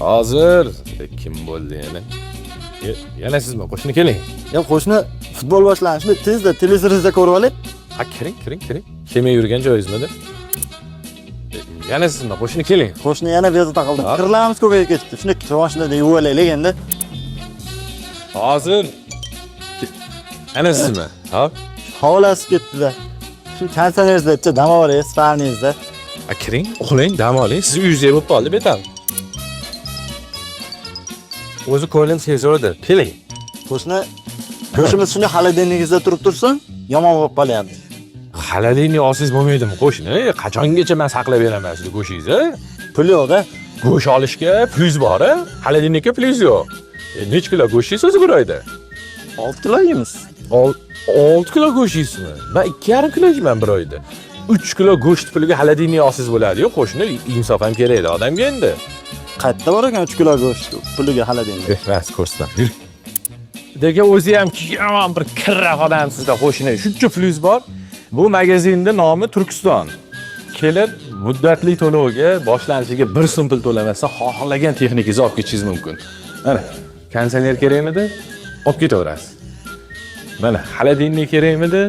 Hozir kim bo'ldi yana? Yana sizmi? Qo'shni, keling. Ya qo'shni, futbol boshlanishini tezda televizoringizda ko'rib olay. Ha, kiring, kiring, kiring. Kelmay yurgan joyingizmidi? Yana sizmi? Qo'shni, keling. Qo'shni, yana bezovta qildim. Ha? Kirlarimiz ko'payib ketibdi. Shuni mashinada yuvib olaylik endi. Hozir. Yana sizmi? Ha? Havolasib ketdi-da. Shu konditsioneringizda bitta dam olaylik, spalningizda. Ha, kiring, uxlang, dam oling. Siz uyingizga bo'lib qoldi betam. O'zi ko'nglim sezordir. Keling. Qo'shni, go'shtimiz shunday холодильник ingizda turib tursin, yomon bo'lib qolyapti. Холодильник olsangiz bo'lmaydimi, qo'shni? Qachongacha men saqlab beraman sizni go'shingizni? Pul yo'q-da. Go'sht olishga pulingiz bor, a? Холодильник ka pulingiz yo'q. Necha kilo go'sht yeysiz o'zi bir oyda? 6 kilo yeymiz. 6 kilo go'sht yeysizmi? Men 2,5 kilo yeyman bir oyda. 3 kilo go'sht puliga холодильник olsangiz bo'ladi-yu, qo'shni, insof ham kerakda odamga endi. Qayerda bor ekan 3 kilo go'sht puliga холодильник? Rahmat, ko'rsataman. Yur. Dega o'zi ham yomon bir kirroq odamsizda, qo'shni. Shuncha pulingiz bor. Bu magazinning nomi Turkiston. Kelib muddatli to'lovga boshlanishiga 1 so'm pul to'lamasdan xohlagan texnikangizni olib ketishingiz mumkin. Mana, konditsioner kerakmidi? Olib ketaverasiz. Mana, холодильник kerakmidi?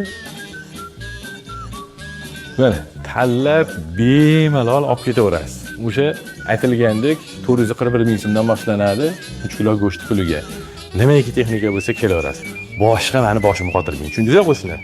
Mana, tanlab bemalol olib ketaverasiz. O'sha aytilgandek 441 ming so'mdan boshlanadi 3 kilo go'sht puliga. Nimaiki texnika bo'lsa kelaverasiz. Boshqa mani boshimni qotirmang. Tushundingizmi, qo'shni?